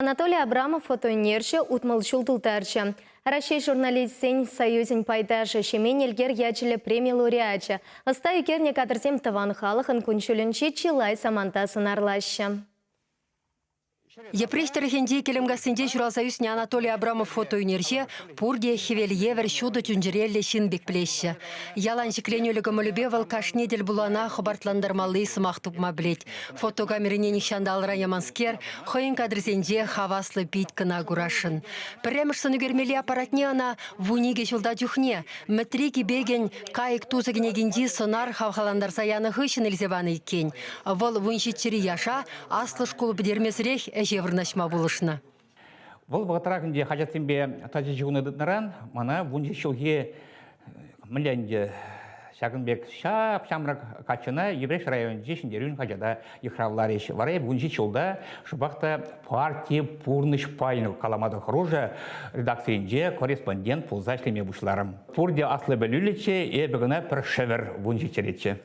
Анатолий Абрамов фотоӳнерҫӗ 60 ҫул тултарчӗ. Раҫҫей журналистсен союзӗн пайташӗ Ҫемен Элкер ячӗллӗ преми лауреачӗ. Ӑста ӳкернӗ кадрсем тӑван халӑхӑн кун-ҫулӗнчи чылай саманта сӑнарлаҫҫӗ. Йӗпреҫ тӑрӑхӗнчи Кӗлӗмкассинче ҫуралса ӳснӗ Анатолий Абрамов фотоӳнерҫе пурте хӗвел евӗр ҫутӑ чун-чӗреллӗ ҫын пек пӗлеҫҫӗ. Ялан ҫӗкленӳллӗ кӑмӑлӗпе вӑл кашни тӗл пулана хӑпартлантармалли сӑмах тупма пӗлет. Фотокамерине нихҫан та алран яманскер, хӑйӗн кадрӗсенче хаваслӑ пит кӑна курасшӑн. Пӗрремӗш сӑн ӳкермелли аппаратне ӑна 12 ҫулта чухне Мӗтри Кипекӗн Кайӑк тусӗ кӗнекинчи сӑнар хавхалантарса янӑ хыҫҫӑн илсе панӑ иккен. Вӑл вунҫиччӗри яша аслӑ шкул пӗтермесӗрех ӗҫе вырнаҫма пулӑшнӑ. Вӑл вӑхӑтрах ӗнтӗ хаҫатсемпе тачӑ ҫыхӑну тытнӑран мана 17 ҫулхи мӗнле ӗнтӗ ҫакӑн пек ҫап-ҫамрӑк каччӑна Йӗпреҫ районӗнчи Ҫӗнтерӳн хаҫата йыхравларӗҫ. Вара эп 17 ҫулта шӑпах та парти пурнӑҫ пайӗн калама та хӑрушӑ редакцийӗнче корреспондент пулса ӗҫлеме пуҫларӑм. Пурте аслӑ пӗлӳллӗччӗ, эпӗ кӑна пӗр шӗвӗр вунҫиччӗреччӗ.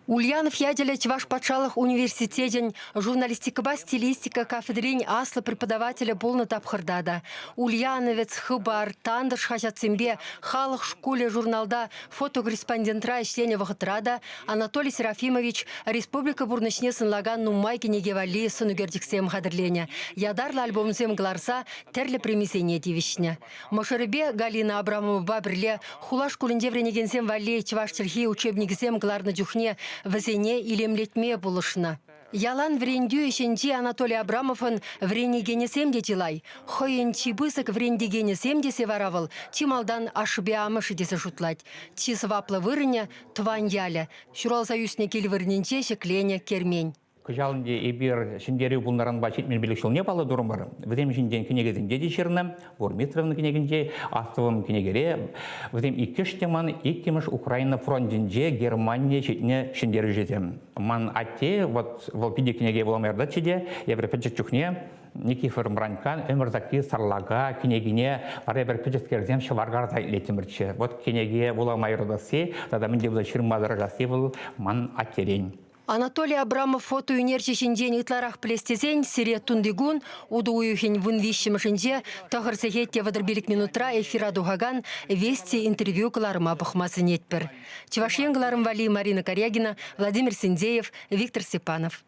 Ульянов ячӗллӗ Чӑваш патшалӑх университечӗн журналистикӑпа стилистика кафедрин аслӑ преподавателӗ пулнӑ тапхӑрта та Ульяновец, Хыпар, Тантӑш хаҫатсемпе Халӑх шкулӗ журналта фотокорреспондентра ӗҫленӗ вӑхӑтра та Анатолий Серафимович республика пурнӑҫне сӑнлакан нумай кӗнеке валли сӑнӳкерчӗксем хатӗрленӗ, ятарлӑ альбомсем кӑларса тӗрлӗ премисене тивӗҫнӗ. Мӑшӑрӗпе Галина Абрамовӑпа пӗрле хула шкулӗнче вӗренекенсем валли чӑваш чӗлхи учебникӗсем кӑларнӑ чухне вӗсене илемлетме пулӑшнӑ. Ялан вӗрентӳ ӗҫӗнчи Анатолий Абрамовӑн вӗренекенӗсем те чылай. Хӑйӗн чи пысӑк вӗрентекенӗсем тесе вара вӑл чи малтан ашшӗпе амӑшӗ тесе шутлать. Чи сӑваплӑ вырӑнӗ тӑван ялӗ, ҫуралса ӳснӗ кил вырӑнӗнче ҫӗкленӗ кермен. Кӑҫал ӗнтӗ эпир Ҫӗнтерӳ пулнӑранпа 75 ҫулне паллӑ турӑмӑр. Вӗсем ҫинчен кӗнекесенче те ҫырнӑ. Бурмистровӑн кӗнекинче, Астӑвӑм кӗнекере вӗсем иккӗш те ман иккӗмӗш Украина фронтӗнче Германие ҫитнӗ ҫӗнтерӳҫӗсем. Ман атте, вот вӑл питӗ кӗнеке вулама юрататчӗ те, эпир пӗчӗк чухне Никифор Мранькан Ӗмӗр сакки сарлака кӗнекине вара эпир пӗчӗкскерсем ҫӑвар карса итлеттӗмӗрччӗ. Вот кӗнеке вулама юратасси тата мӗн те пулса ҫырма тӑрӑшасси вӑл ман аттерен. Анатолий Абрамов фотоӳнерҫӗ ҫинчен ытларах пӗлес тесен сире тунтикун утӑ уйӑхӗн вунвиҫҫӗмӗшӗнче тӑхӑр сехет те 35 минутра эфира тухакан «Вести» интервью кӑларӑма пӑхма сӗнетпӗр. Чӑваш Ен кӑларӑм валли Марина Карягина, Владимир Синдеев, Виктор Степанов.